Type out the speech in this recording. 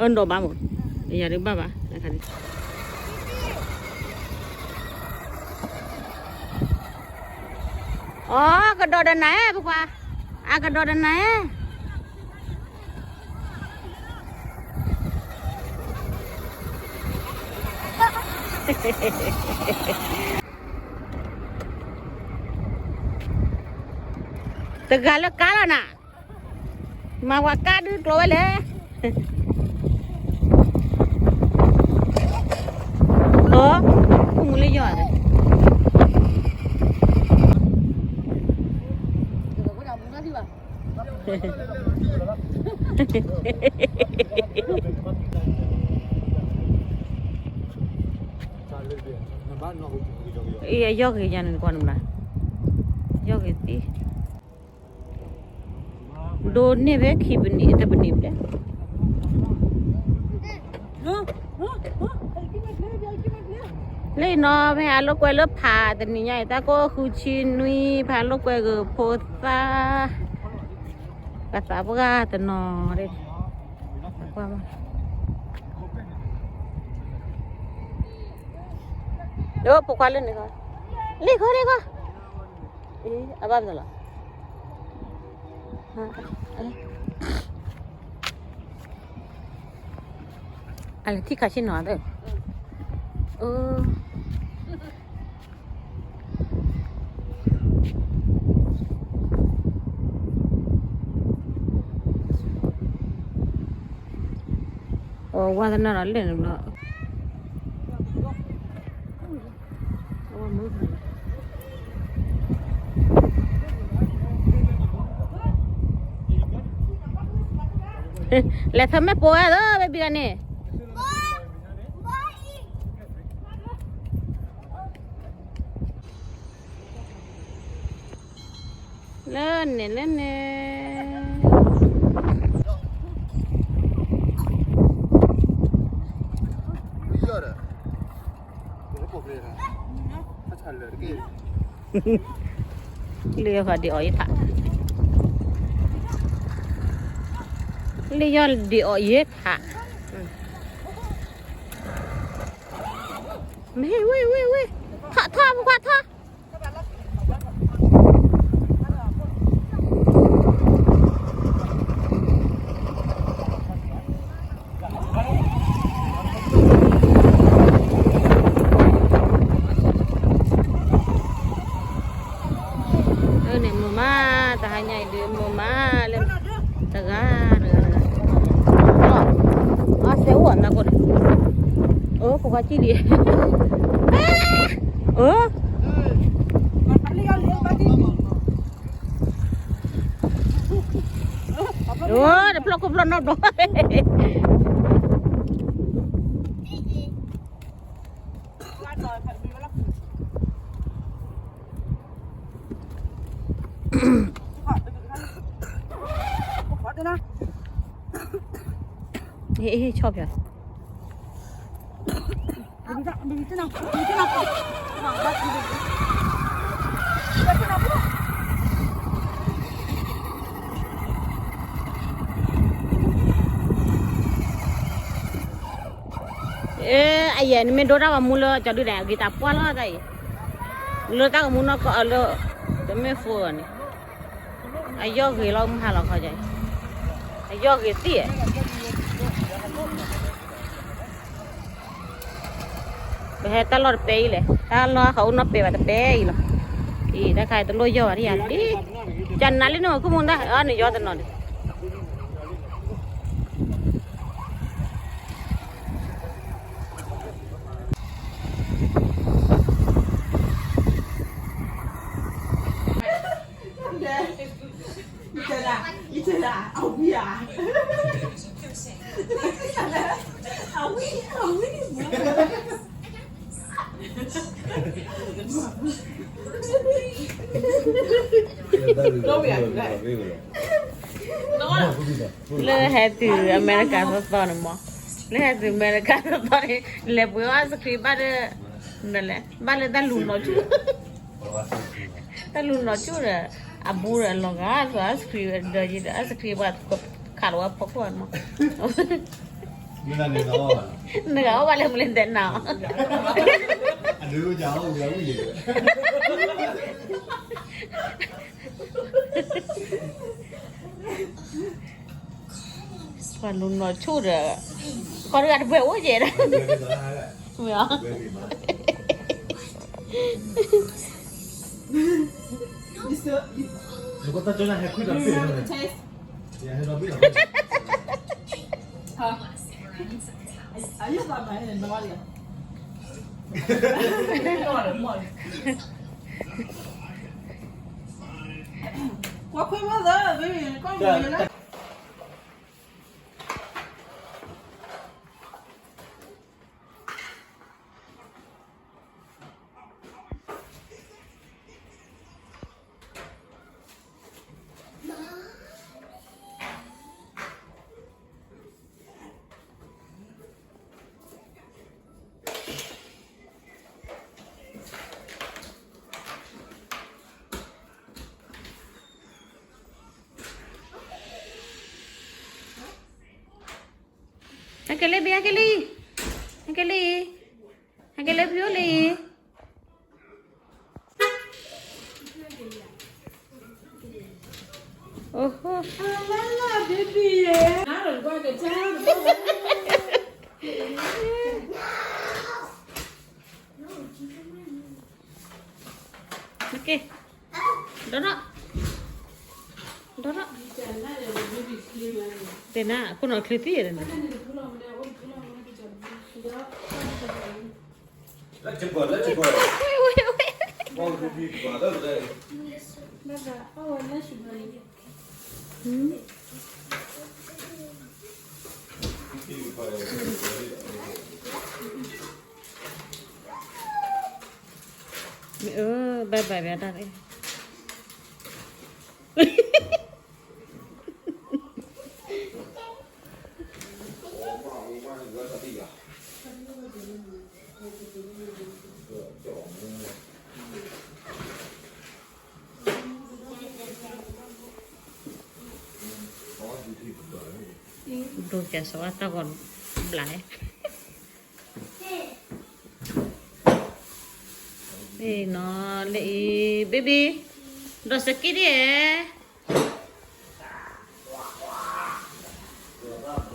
အၢ ဒီးဘၣ်မး, ယၤဒုးဘၣ်ဘၣ်, အ ကဒီးဒီးနၤဧၢ ပခွါ, အကဒီးဒီးနၤဧၢ တဂၤလၢကါလီၤနၤ, မၤဝဲကါဒုးကျိၤဝဲလဲၣ်, အိ, မူလၢယီၤ, အံၤ အယီၢ်ဂ့ၤယၤန့ၣ် နကွၢ်န့ၣ်မး, ယီၢ်ဂ့ၤသံ, ဒိးန့ၢ်ဖဲခံပနံၣ်တပနံၣ်ဖျဲၣ်, လၢနီၤ ဖဲအလိာ်ကွဲလၢဖးတနံၤညါအံၤ တၢ်ကိၢ်ဃုဆံနွံ ဖးလိာ်ကွဲဂ့ၤဖိသၣ်, ပသးပှၢ်တနီၤဒၣ်, ကွၢ်မး, ဒ်ဖိခွါလၢန့ၣ်ခီ, လ့ၣ်ခီလ့ၣ်ခီ, အဘၣ်မနုၤလီၤ အလဲၤထံၣ်ခါဆ့ၣ်နီၤသၢ, အၢ, အဝါသနာ်ဒီးလဲၣ်န့ၣ်ဘျီ လဲၤထၢမ့ၢ်ပိဝဲသၢ ဘဲဘံဂၤန့ၣ်, လၢန့ၣ်လၢန့ၣ် လၢယီၢ်ဒံးအီၣ်ယဲဖး, လၢယီၢ်ဒံးအီၣ်ယဲဖး, မ့ၢ်ဝ့ၢ်ဝ့ၢ်ဝ့ၢ်, ထီၣ်ထီၣ်ပကွၢ်ထီၣ် န့ၣ်မုာ်မး, တဟါညါအံၤဒုးမုာ်မးလၢ, တဂၤတဂၤတဂၤ, အစဲးအိၣ်အနၢ်ကိၣ်န့ၣ်, အိၣ်ပကွၢ်ကံၣ်လံ, အိၣ် အိၣ် တဖျီၣ်ခိၣ်ဖျီၣ်နီၢ်ဘျီ, ဟ့ၣ်ဟ့ၣ်ဆီၣ်ဖျါ အယဲၢ် နမ့ၢ်ဒိတၢ်ဂီၤမူလၢကၠီဒုဒဲး အဂ့ၤတၢ်ပှၢ်လီၤတၢ်အံၤ, လၢတၢ်ဂီၤမူနီၢ်ကီၢ်အလၢ, တမ့ၢ်ဖိန့ၣ်, အယီၢ်ဂ့ၤလီၤမုၢ်ဟါလီၤခီကၠီ, အယီၢ်ဂ့ၤသံ, ပဟဲတၢ်လီၢ်တပဲအံၤလဲၣ်, တၢ်လီၢ်ဃီအိၣ်နီၢ်ပဲဘၣ်တပဲအံၤလီၤ, အံၤတၢ်ခါတလိၣ်ယီၢ်ဘၣ်ဒ်ယၤဒ်, ကနၤလံန့ၣ် ခိၣ်မူဒါ အန့ၣ်ယီၢ်တနီၤန့ၣ် လၢဟဲတုၤအမဲရကၤသီသီန့ၣ်မး, လၢဟဲတုၤအမဲရကၤသီသီန့ၣ် လဲၤပှ့ၤအီၣ် ice cream ဘၣ်ဒီး, ဘၣ်လၢတၢ်လူၤနီၢ်ဆူၣ်, တၢ်လူၤနီၢ်ဆူၣ်ဒီး, အဘူးဒီးအလီၤဂာ် ice cream ဒီးယံၤဒီး ice cream ပှၤခးလီၤဝဲဖီခိၣ်မး ice cream နဂၤအီၣ်ဘၣ်လၢမုၢ်လၢနတဲနၤအီၤ, အဒုကအိၣ်ဝံၤအဝံၤန့ၣ် ပှၤလူၤနီၢ်ဆူၣ်ဒီး, ပှၤတဂၤတပှဲၤအိၣ်ယဲၢ်ဒီး, မ့ၢ်, ဟဲက့ၤလံ ဘံ ဟဲက့ၤလံ, ဟဲက့ၤလံ, ဟဲက့ၤလံ ဖုလံ. ဒိၣ်ထီၣ်, ဒိၣ်ထီၣ်, တဲနၤ ခိၣ်နီၤချ့သံယဲၢ်န့ၣ်. ဘၣ်ဘၣ်ဘၣ်တၢ်န့ၣ်. ဒိၣ်ကဲၤစီၤဝါတၢ်ဂီၤဘျါ, နီၤလၢအံၤ baby, ဒီးစကံဒ်ဧဲ